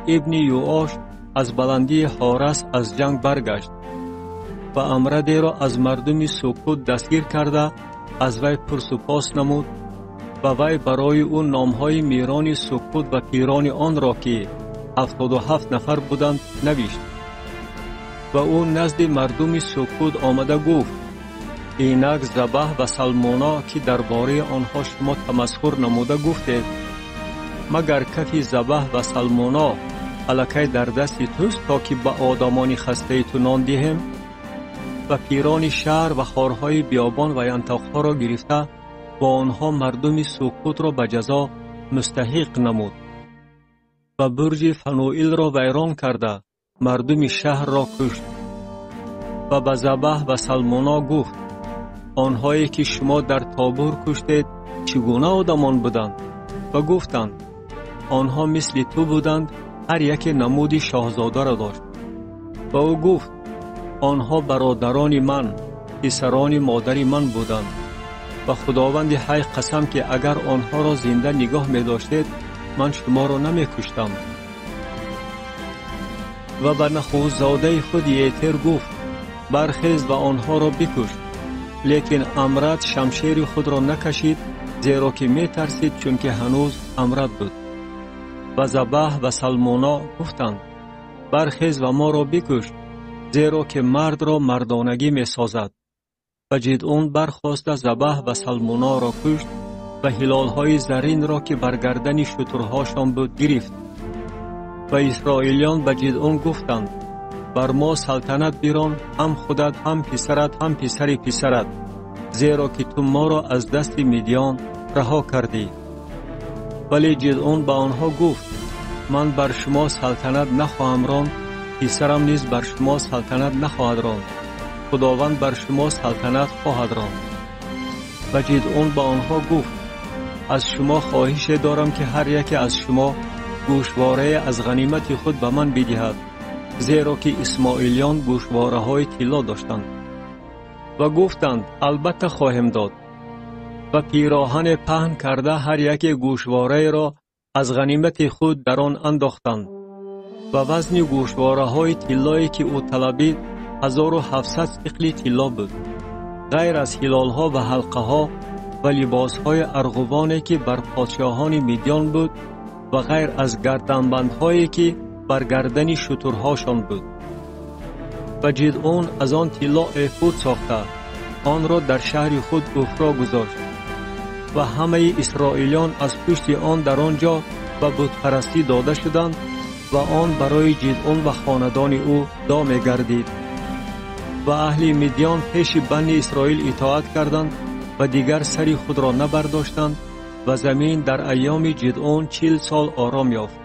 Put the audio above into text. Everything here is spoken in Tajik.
ибни Юош аз баландии Ҳорас аз ҷанг баргашт ва Амрадеро аз мардуми Сукут дастгир карда аз вай пурсупос намуд ва вай барои ӯ номҳои мирони Сукут ва пирони онро, ки 77 нафар буданд, навишт. Ва ӯ назди мардуми Сукут омада гуфт: инак Забаҳ ва Салмоно, ки дар бораи онҳо шумо тамасхур намуда гуфтед: магар кафи Забаҳ ва Салмоно аллакай дар дасти туст, то ки ба одамони хастаи ту нон диҳем? Ва пирони шаҳр ва хорҳои биёбон ва янтоқҳоро гирифта бо онҳо мардуми Сукутро ба ҷазо мустаҳиқ намуд ва бурҷи Фануилро вайрон карда мардуми шаҳрро кушт. Ва ба Забаҳ ва Салмоно гуфт: онҳое ки шумо дар Тобур куштед чӣ гуна одамон буданд? Ва гуфтанд: онҳо мисли ту буданд, ҳар яке намуди шоҳзодаро дошт. Ва ӯ гуфт: онҳо бародарони ман, писарони модари ман буданд. Ва Худованди ҳай қасам, ки агар онҳоро зинда нигоҳ медоштед, ман шуморо намекуштам. Ва ба нахуззодаи худ Етер гуфт: бархез ва онҳоро бикуш. Лекин Амрад шамшери худро накашид, зеро ки метарсид, чунки ҳанӯз Амрад буд. Ва Забаҳ ва Салмоно гуфтанд: бархез ва моро бикуш, зеро ки мардро мардонагӣ месозад. Ва Ҷидъун бархоста Забаҳ ва Салмоноро кушт ва ҳилолҳои заринро, ки бар гардани шутурҳошон буд, гирифт. Ва исроилиён ба Ҷидъун гуфтанд: бар мо салтанат бирон, ҳам худат, ҳам писарат, ҳам писари писарат, зеро ки ту моро аз дасти Мидиён раҳо кардӣ. Вале Ҷидъун ба онҳо гуфт: ман бар шумо салтанат нахоҳам ронд, писарам низ бар шумо салтанат нахоҳад ронд, Худованд бар шумо салтанат хоҳад ронд. Ва Ҷидъун ба онҳо гуфт: аз шумо хоҳише дорам, ки ҳар яке аз шумо гӯшворае аз ғанимати худ ба ман бидиҳад, зеро ки исмоилиён гӯшвораҳои тилло доштанд. Ва гуфтанд: албатта хоҳем дод. Ва пироҳане паҳн карда ҳар яке гӯшвораеро аз ғанимати худ дар он андохтанд. Ва вазни гӯшвораҳои тиллое, ки ӯ талабид, 1700 сиқли тилло буд, ғайр аз ҳилолҳо ва ҳалқаҳо ва либосҳои арғувоне, ки бар подшоҳони Мидиён буд, ва ғайр аз гарданбандҳое, ки бар гардани шутурҳошон буд. Ва Ҷидъун аз он тилло эфуд сохта, онро дар шаҳри худ Уфро гузошт. Ва ҳамаи исроилиён аз пушти он дар он ҷо ба бутпарастӣ дода шуданд ва он барои Ҷидъун ва хонадони ӯ до мегардид. Ва аҳли Мидиён пеши бани Исроил итоат карданд ва дигар сари худро набардоштанд ва замин дар айёми Ҷидъун 40 сол ором ёфт.